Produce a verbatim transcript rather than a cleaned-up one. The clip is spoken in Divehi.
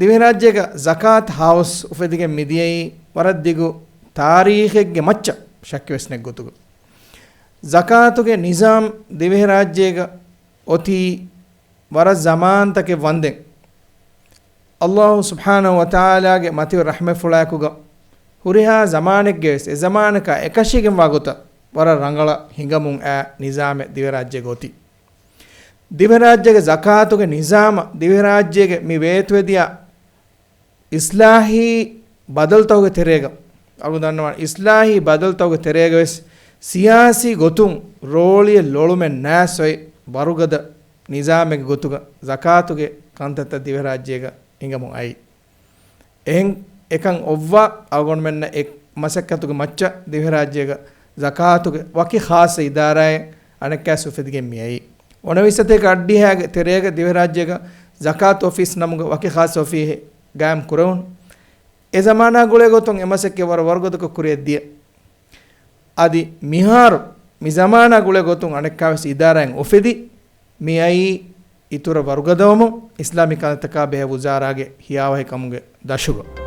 ދިވެހިރާއްޖޭގަ ޒަކާތް ހައުސް އުފެދިގެން މިދިޔައީ ވަރަށް ދިގު ތާރީޚެއްގެ މައްޗަށް ޝައްކެއް ވެސް ނެތް ގޮތުގަ. ޒަކާތުގެ ނިޒާމް ދިވެހިރާއްޖޭގަ އޮތީ ވަރަށް ޒަމާންތަކެއް ވަންދެން. އައްލާހު ސުބްޙާނަހު ވަތަޢާލާގެ މަތިވެރި ރަޙްމަތްފުޅާއެކުގަ ހުރިހާ ޒަމާނެއްގެ ވެސް އެ ޒަމާނަކާ އެކަށީގެންވާ ގޮތަށް ވަރަށް ރަނގަޅަށް ހިނގަމުން އައި ނިޒާމެއް ދިވެހިރާއްޖޭގަ އޮތީ. ދިވެހިރާއްޖޭގެ ޒަކާތުގެ ނިޒާމަށް ދިވެހިރާއްޖޭގެ މި ވޭތުވެދިޔަ އިސްލާހީ ބަދަލުތަކުގެ ތެރޭގަ، އަޅުގަނޑު ދަންނަވާނެ، އިސްލާހީ ބަދަލުތަކުގެ ތެރޭގަ ވެސް ސިޔާސީ ގޮތުން ރޯޅިއެއް ލޮޅުމެއް ނާސޮއި ވަރުގަދަ ނިޒާމެއްގެ ގޮތުގަ ޒަކާތުގެ ކަންތައްތައް ދިވެހިރާއްޖޭގަ ހިނގަމުން އައީ. އެހެން އެކަން އޮއްވާ އަޅުގަނޑުމެންނަށް އެ މަސައްކަތުގެ މައްޗަށް ދިވެހިރާއްޖޭގަ ޒަކާތުގެ ވަކި ޚާއްޞަ އިދާރާއެއް އަނެއްކާސް އުފެދިގެން މިއައީ. އޮނަވިސް ސަތޭކަ އަށްޑިހައިގެ ތެރޭގަ ދިވެހިރާއްޖޭގަ ޒަކާތު އޮފީސް ނަމުގެ ވަކި ޚާއްޞަ އޮފީހެއް ގާއިމް ކުރެވުނު. އެ ޒަމާނާ ގުޅޭ ގޮތުން އެ މަސައްކަތް ވަރަށް ވަރުގަދަކޮށް ކުރިއަށް ދިޔަ. އަދި މިހާރު މި ޒަމާނާ ގުޅޭ ގޮތުން އަނެއްކާވެސް އިދާރާއެއް އުފެދި، މިއައީ އިތުރަށް ވަރުގަދަވަމުން އިސްލާމީ ކަންތަކާ ބެހޭ ވުޒާރާގެ ހިޔާވަހިކަމުގެ ދަށުގަ.